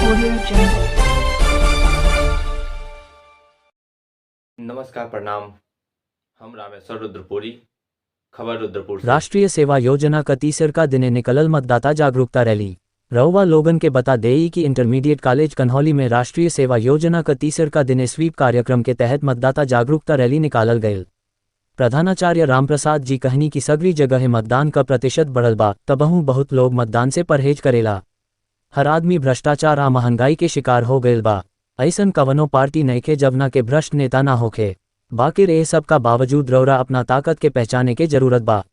Audio Jungle. नमस्कार, प्रणाम। हम रामेश्वर रुद्रपुरी, खबर रुद्रपुर से। राष्ट्रीय सेवा योजना क तीसरका दिने निकलल मतदाता जागरूकता रैली। रउआ लोगन के बता देई कि इंटरमीडिएट कॉलेज कन्हौली में राष्ट्रीय सेवा योजना क तीसरका दिने स्वीप कार्यक्रम के तहत मतदाता जागरूकता रैली निकालल गयल। प्रधानाचार्य रामप्रसाद जी कहनी कि सगरी जगह मतदान का प्रतिशत बढ़ल बा, तबहू बहुत लोग मतदान से परहेज करेला। हर आदमी भ्रष्टाचार आ महंगाई के शिकार हो गयल बा। ऐसन कवनो पार्टी नइखे जवना के भ्रष्ट नेता ना होखे। बाकिर ए सब का बावजूद रौरा अपना ताकत के पहचाने के जरूरत बा,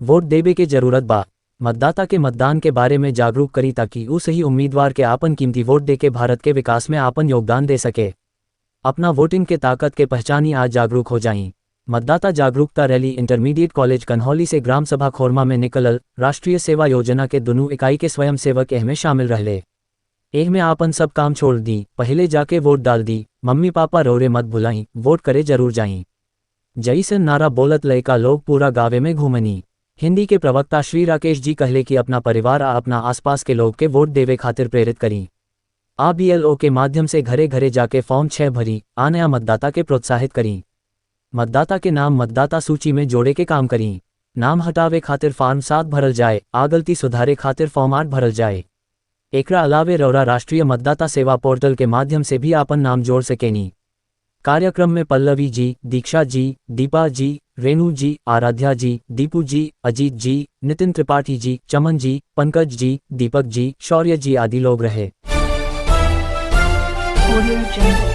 वोट देवे के जरूरत बा। मतदाता के मतदान के बारे में जागरूक करी ताकि ऊ सही उम्मीदवार के आपन कीमती वोट दे के भारत के विकास में आपन योगदान दे सके। अपना वोटिंग के ताकत के पहचानी आज जागरूक हो जाई। मतदाता जागरूकता रैली इंटरमीडिएट कॉलेज कन्हौली से ग्राम सभा खोरमा में निकलल। राष्ट्रीय सेवा योजना के दुनू इकाई के स्वयंसेवक एह में शामिल रहले। एह में आपन सब काम छोड़ दी, पहले जाके वोट डाल दी। मम्मी पापा रोरे मत भुलाई, वोट करे जरूर जाई, जैसन नारा बोलत लयका लोग पूरा गावे में घूमनी। हिंदी के प्रवक्ता श्री राकेश जी कहले कि अपना परिवार आ अपना आसपास के लोग के वोट देवे खातिर प्रेरित करी। आ बीएलओ के माध्यम से घरे घरे जाके फॉर्म 6 भरी आ नया मतदाता के प्रोत्साहित करी। मतदाता के नाम मतदाता सूची में जोड़े के काम करी। नाम हटावे खातिर फॉर्म 7 भरल जाए आ गलती सुधारे खातिर फॉर्म 8 भरल जाए। एकरा अलावे रौरा राष्ट्रीय मतदाता सेवा पोर्टल के माध्यम से भी आपन नाम जोड़ सकेनी। कार्यक्रम में पल्लवी जी, दीक्षा जी, दीपा जी, रेणु जी, आराध्या जी, दीपू जी, अजीत जी, नितिन त्रिपाठी जी, चमन जी, पंकज जी, दीपक जी, शौर्य जी आदि लोग रहे। Audio Jungle.